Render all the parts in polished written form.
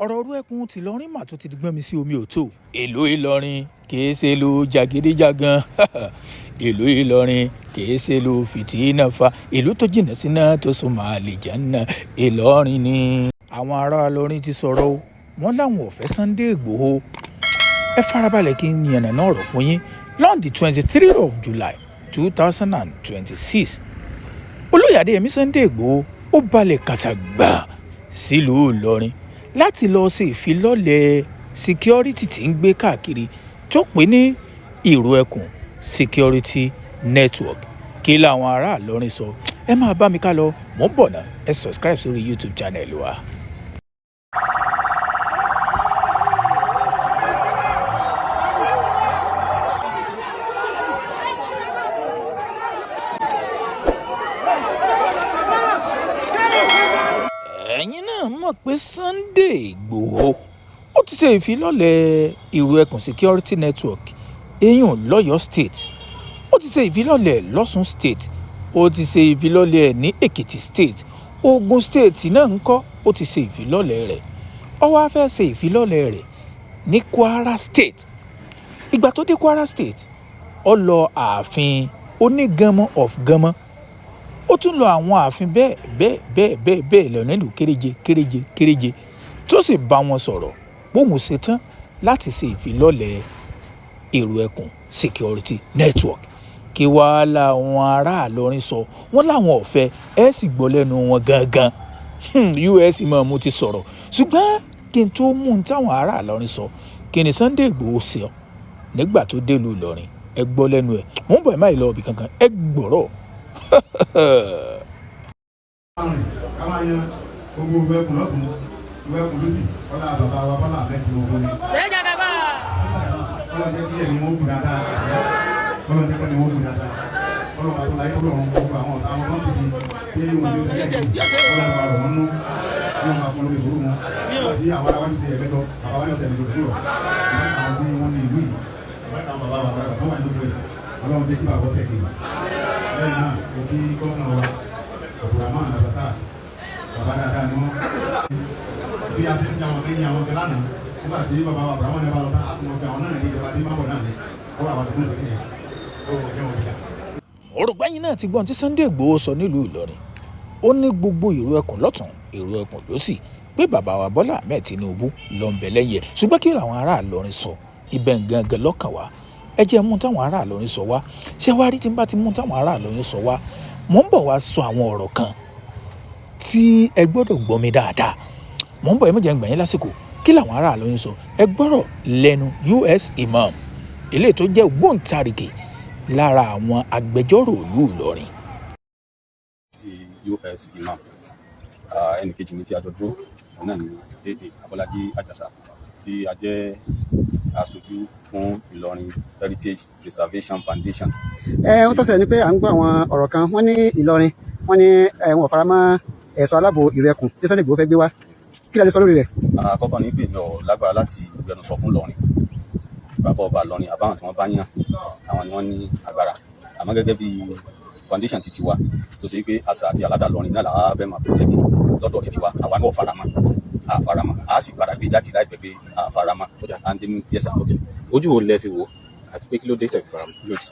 Ọ̀rọ̀ Ìrù Ẹkùn tìlọrin mà tún ti gbọ́n mi sí omi òtó. Ìlú Ìlọrin kìí ṣe ìlú jàgídíjàgan. Ìlú Ìlọrin kìí ṣe ìlú fìtínà fa. Ìlú tó jìnnà síná tó súnmọ́ àlìjánnà, Ìlọrin ni. Àwọn ará Ìlọrin ti sọ̀rọ̀ o, wọ́n láwọn ò fẹ́ Sunday Igboho. Ẹ farabalẹ̀ kí n yànnàná ọ̀rọ̀ fún yín. Lọ́n the 23 of July 2026, Olóyè Adéyẹmí Sunday Igboho ó balẹ̀ kàṣàgbà sílùú Ìlọrin láti lọ́ọ́ ṣe ìfilọ́lẹ̀ security tí ń gbé káàkiri tó pè ní Ìrù Ẹkùn Security Network. Kí làwọn ará Ìlọrin sọ? Ẹ máa bá mi ká lọ, mò ń bọ̀ ná. Ẹ subscribe sórí YouTube channel wa. Ẹ̀yin náà mọ̀ pé Sunday Igboho ó ti ṣe ìfilọ́lẹ̀ Ìrù Ẹkùn Security Network eyín lọ́yọ́ State, ó ti ṣe ìfilọ́lẹ̀ lọ́sùn State, ó ti ṣe ìfilọ́lẹ̀ ní Èkìtì State, Ogun State náà ń kọ́, ó ti ṣe ìfilọ́lẹ̀ rẹ̀. Ó wáá fẹ́ ṣe ìfilọ́lẹ̀ rẹ̀ ní Kwara State. Ìgbà tó dé Kwara State, ó lọ ààfin Oníganmọ́ of Ganmọ́, ó tún lọ àwọn ààfin bẹ́ẹ̀ bẹ́ẹ̀ bẹ́ẹ̀ bẹ́ẹ̀ bẹ́ẹ̀ lọ nílùú kéréje kéréje kéréje, tó sì bá wọn sọ̀rọ̀ bóun ṣetán láti ṣe ìfilọ́lẹ̀ Ìrù Ẹkùn Security Network. Kí wàá làwọn ará Ìlọrin sọ? Wọ́n láwọn ò fẹ́. Ẹ sì gbọ́ lẹ́nu wọn gangan. US Imam ti sọ̀rọ̀, ṣùgbọ́n kí n tó mú un táwọn ará Ìlọrin sọ, kí ni Sunday Igboho sọ nígbà tó délùú Ìlọrin? Ẹ gbọ́ lẹ́nu ẹ̀. Mò ń bọ̀, ẹ má yìí lọ ibì kankan, ẹ gbọ́rọ̀. Ká máa yan gbogbo ìwé ẹkùn lọ́tún, ìwé ẹkùn lọ́sì, ọlá bàbá wa Bọ́lá Ahmed Tinubu ni. Ọlọ́run jẹ́ kí ẹ̀mí wọn kù dáadáa. Ọlọ́run jẹ́ kí ẹ̀mí wọn kù dáadáa. Ọlọ́run àti ọláyé, Ọlọ́run, gbogbo àwọn ọ̀tá wọn tó ti pé wọn ní sẹ́yìn, Ọlọ́run máa rọ̀ wọ́n nú, Ọlọ́run máa fún lórí ìṣòro wọn. Àti àwọn ará wájú sí ẹ̀mẹ́tọ́, bàbá wájú sí ẹ̀mẹ́tọ́ kúrò àwọn tí wọ́n ní ìlú yìí, àwọn bàbá wa tó wà nínú ìlú, Ọlọ́run jẹ́ kí bàbá ọ̀sẹ̀ kejì. Lẹ́yìn náà, mo kí gómìnà wa Abdulrahman Abata, bàbá dáadáa ni wọ́n. Bí a ṣe ń jẹ àwọn kẹ́yìn àwọn kẹ́ lánàá, nígbà tí bàbá wa Abdulrahman ní bá lọ tán, á tún wọn fi àwọn náà ní ìjọba tí má bọ̀ náà ní ọwọ́ àwọn àdúgbò sí yẹn ó jẹ́ wọn jà. Òrùpẹ́yìn náà ti gbọ́n tí Sunday Igboho sọ nílùú Ìlọrin. Ó ní gbogbo Ìrù Ẹkùn lọ́tún, Ìrù Ẹkùn lósì, pé bàbá wa Bọ́lá Ahmed Tinubu ló ń bẹ lẹ́yìn ẹ̀. Ṣùgbọ́n kí làwọn ará Ìlọrin sọ? Ibẹ̀ gangan lọ́kàn wá. Ẹ jẹ́ mú táwọn ará Ìlọrin sọ wá. Ṣé wàá rí, tí n bá ti mú táwọn ará Ìlọrin sọ wá, mò ń bọ̀ wá sọ àwọn ọ̀rọ̀ kan tí ẹ gbọ́dọ̀ gbọ́ mi dáadáa. Mò ń bọ̀, ẹ má jẹ́ n gbà yín lásìkò. Kí làwọn ará Ìlọrin sọ? Ẹ gbọ́rọ̀ lẹ́nu US Imam, eléyìí tó jẹ́ ògbóǹtarìgì lára àwọn agbẹjọ́rò ìlú Ìlọrin. Ti US Imam, ẹnì kejì mi tí a jọ dúró, òun náà ni AA Abọ́lájí Àjàsà, tí a jẹ́ aṣojú fún Ìlọrin Heritage Preservation Foundation. Ẹ ó tọ́sẹ̀ ni pé à ń gbọ́ àwọn ọ̀rọ̀ kan. Wọ́n ní Ìlọrin, wọ́n ní wọn ò faramọ́ ẹ̀ṣọ́ aláàbò Ìrù Ẹkùn tí Sunday Igboho fẹ́ gbé wá. Kí la lè sọ lórí rẹ̀? Àkọ́kọ́ ní pé mi ò lágbára láti gbẹnusọ fún Ìlọrin. Bàbá ọba Ìlọrin àbáwọn tí wọ́n bá yàn, àwọn ni wọ́n ní agbára. Àmọ́ gẹ́gẹ́ bí foundation ti tiwa, tó ṣe pé àṣà àti àládà Ìlọrin náà làwa fẹ́ máa protect lọ́dọ̀ ti tiwa, àwa náà faramọ́, àfaramọ́, a sì gbára gbé jáde láìpẹ́ pé àfaramọ́. And then, yes sir. Okay. Ojú wo lẹ fi wò, àti pé kí ló dé tẹ́ fi faramọ́? Good.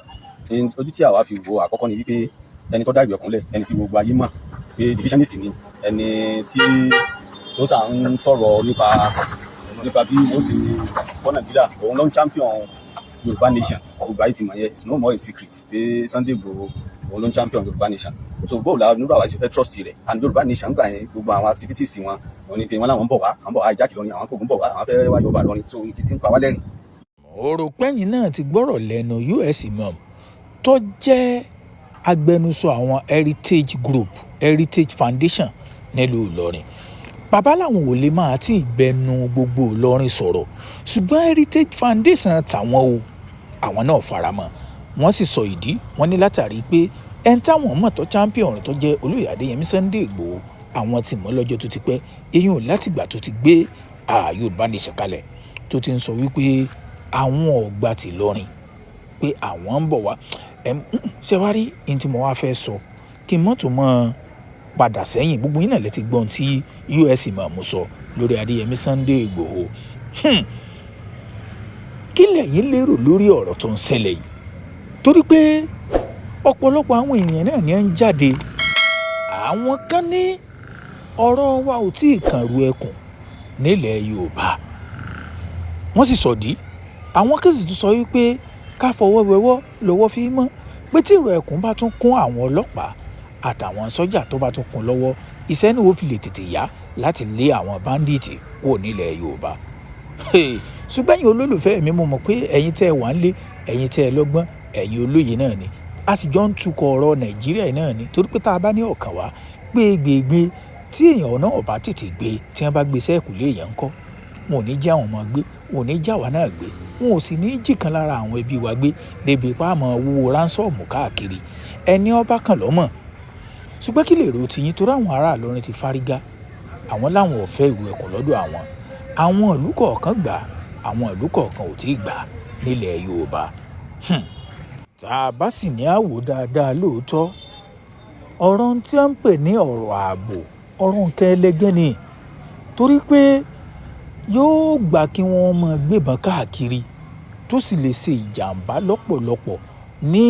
Ojú tí àwa fi wo àkọ́kọ́ ni wípé ẹni tó dá Ìlú Ẹkùn lẹ̀, ẹni tí gbogbo ayé mọ̀ pé divisionist ni, ẹni tí tó sà ń sọ̀rọ̀ nípa bí wọ́n ṣe kọ́ Nàìjíríà, òun ló ń champion Yorùbá nation. Gbogbo ayé ti mọ̀ yẹn, it's no more a secret pé Sunday Igboho, òun ló ń champion Yorùbá nation. So bóòlù àwọn nígbà wàá ti fẹ́ trust rẹ̀? And Yorùbá nation gbà yẹn, gbogbo àwọn activities wọn, òun ni pé wọn làwọn ń bọ̀ wá, àwọn bọ̀ wá ìjákè lọ́rin, àwọn kò ń bọ̀ wá, àwọn fẹ́ wá Yorùbá lọ́rin. So ń pa wá lẹ́rìn. Òròpẹ́yìn náà ti gbọ́rọ̀ lẹ́nu US Imam tó jẹ́ agbẹnusọ àwọn Heritage Group, Heritage Foundation nílùú Ìlọrin. Bàbá làwọn ò lè máa tí ì gbẹnu gbogbo Ìlọrin sọ̀rọ̀, ṣùgbọ́n Heritage Foundation tàwọn o, àwọn náà faramọ́. Wọ́n sì sọ ìdí. Wọ́n ní látàrí pé ẹni táwọn mọ̀ tó champion tó jẹ́ Olóyè Adéyẹmí Sunday Igboho, àwọn ti mọ̀ lọ́jọ́ tó ti pẹ́, eyín ò látìgbà tó ti gbé Yorùbá Nation kalẹ̀, tó ti ń sọ wípé àwọn ò gbà tí Ìlọrin, pé àwọn ń bọ̀ wá. Ṣé wàá rí ní tí mo wá fẹ́ sọ, kí n mọ́tò mọ́ padà sẹ́yìn. Gbogbo yín náà lè ti gbọ́n tí US Imam sọ. lórí Adéyẹmí Sunday Ìgbòho. Kí lẹ̀yin lérò lórí ọ̀rọ̀ tó ń ṣẹlẹ̀ yìí? Torí pé ọ̀pọ̀lọpọ̀ àwọn èèyàn náà ni ó ń jáde. Àwọn kan ní ọ̀rọ̀ wa ò tí ì kàn ru ẹkùn nílẹ̀ Yorùbá, wọ́n sì sọ̀dí. Àwọn kan sì tún sọ wípé ká fọwọ́ wẹwọ́ lọ́wọ́ fi mọ́, pé tí ìrù ẹkùn bá tún kún àwọn ọlọ́pàá àtàwọn sọ́jà tó bá tún kún lọ́wọ́, iṣẹ́ náà ó fi lè tètè yá láti lé àwọn báńdíìtì kúrò nílẹ̀ Yorùbá. Ṣùgbọ́n ẹ̀yin olólùfẹ́ mi, mo mọ̀ pé ẹ̀yin tẹ́ ẹ wà ń lé, ẹ̀yin tẹ́ ẹ lọ́gbọ́n, ẹ̀yin olóye náà ni. A sì jọ ń tukọ̀ ọ̀rọ̀ Nàìjíríà náà ni, torí pé tá a bá ní ọ̀kàn wá gbégbégbé tí èèyàn náà bá tètè gbé, tí wọ́n bá gbé sẹ́ẹ̀kùlé èèyàn ńkọ́, wọn ò ní já àwọn ọmọ gbé, wọn ò ní já wa náà gbé, wọn ò sì ní jí kan lára àwọn ẹbí wa gbé débi pa àmọ́ wúwo ránsọ́ọ̀mù káàkiri. Ẹni ọba kan lọ́mọ̀. Ṣùgbọ́n kí lè rò tiyín? Torí àwọn ará Ìlọrin ti fárígá, àwọn láwọn ò fẹ́ ìlú ẹkùn lọ́dọ̀ àwọn. Àwọn ìlú kọ̀ọ̀kan gbà, àwọn ìlú kọ̀ọ̀kan ò tí ì gbà nílẹ̀ Yorùbá. Tá a bá sì ní àwò dáadáa lóòótọ́, ọ̀rọ̀ tí wọ́n ń pè ní ọ̀rọ̀ ààbò, ọ̀rọ̀ nǹkan ẹlẹgẹ́ ni, torí pé yóò gbà kí wọ́n máa gbébọn káàkiri tó sì lè ṣe ìjàmbá lọ́pọ̀lọpọ̀ ní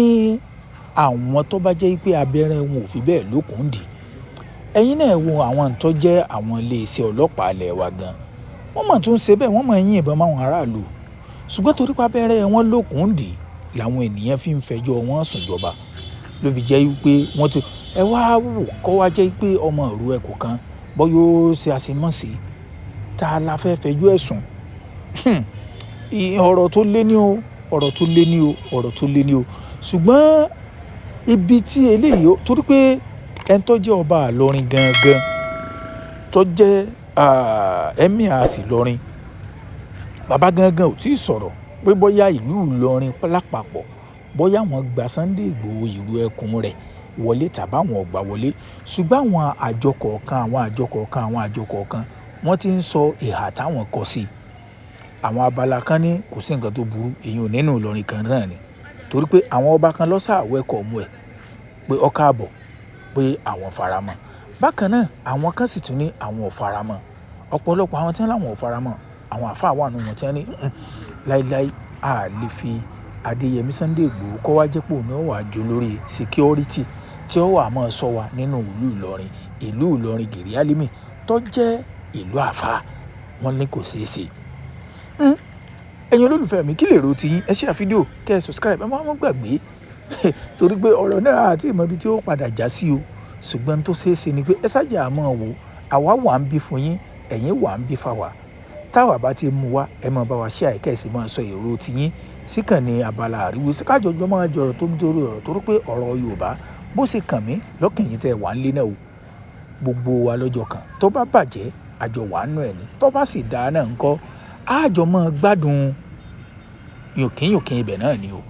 àwọn tó bá jẹ́ pé abẹ́rẹ́ wọn ò fi bẹ́ẹ̀ lókun dì. Ẹ̀yin náà wo àwọn tó jẹ́ àwọn iléeṣẹ́ ọlọ́pàá ilẹ̀ wa gan, wọ́n mọ̀ tó ń ṣe bẹ́ẹ̀, wọ́n mọ̀ ń yìnbọn máwọn aráàlú. Ṣùgbọ́n torí pé abẹ́rẹ́ wọn lókun dì làwọn ènìyàn fi ń fẹjọ́ wọn sùn jọba, ló fi jẹ́ wípé wọ́n ti ẹ wá wò kọ́ wá jẹ́ pé ọmọ ìlú ẹkùn kan bọ́ yóò ṣe àṣemọ́sí, ta la fẹ́ fẹjọ́ ẹ̀sùn? Ọ̀rọ̀ tó lé ní o, ọ̀rọ̀ tó lé ní o, ọ̀rọ̀ tó lé ní o. Ṣùgbọ́n ibi tí eléyìí, torí pé ẹni tó jẹ́ ọba Ìlọrin gangan tó jẹ́ Emir àti Ìlọrin, bàbá gangan ò tí ì sọ̀rọ̀ pé bóyá ìlú Ìlọrin lápapọ̀ bóyá wọ́n gba Sunday Igboho ìlú ẹkùn rẹ̀ wọlé tàbí àwọn ò gbà wọlé. Ṣùgbọ́n àwọn àjọ kọ̀ọ̀kan, àwọn àjọ kọ̀ọ̀kan, àwọn àjọ kọ̀ọ̀kan wọ́n ti ń sọ ìhà táwọn kọ sí. Àwọn abala kan ní kò sí nǹkan tó burú, èyí ò nínú Ìlọrin kan náà ni, torí pé àwọn ọba kan ló sá welcome ẹ̀ pé ó káàbọ̀, pé àwọn faramọ́. Bákan náà àwọn kan sì tún ní àwọn ò faramọ́. Ọ̀pọ̀lọpọ̀ àwọn tí wọ́n láwọn ò faramọ́, àwọn àfáà wà nínú wọn tí wọ́n ní láíláí a lè fi Adéyẹmí Sunday Igboho kọ́ wá jẹ́ pé òun ni ó wà jọ lórí security tí ó wà máa sọ wa nínú ìlú Ìlọrin, ìlú Ìlọrin Gìrì Álímì tó jẹ́ ìlú àfáà, wọ́n ní kò ṣeé ṣe. Ẹ̀yin olólùfẹ́ mi, kí lè rò tiyín? Ẹ share fídíò, kẹ́ ẹ subscribe, ẹ má mọ́ gbàgbé torí pé ọ̀rọ̀ náà àti ìmọ̀ ibi tí ó padà já sí o. Ṣùgbọ́n tó ṣeé ṣe ni pé ẹ ṣáàjà máa wò, àwa wà ń bí fún yín, ẹ̀yin wà ń bí fáwa. Táwa bá ti mú wa, ẹ máa bá wa share, kẹ́ ẹ sì máa sọ èrò tiyín síkàn ní abala àríwó. Kájọjọ máa jọ̀rọ̀ tó ń torí ọ̀rọ̀, torí pé ọ̀rọ̀ Yorùbá bó ṣe kàn mí lọ́kàn yín tẹ́ wà ń lé náà o. Gbogbo wa lọ́jọ́ kan tó bá bàjẹ́, àjọ wà nù ẹ̀ ní, tó bá sì dáa náà ńkọ́, àjọ máa gbádùn yòkínyòkín ibẹ̀ náà ni o.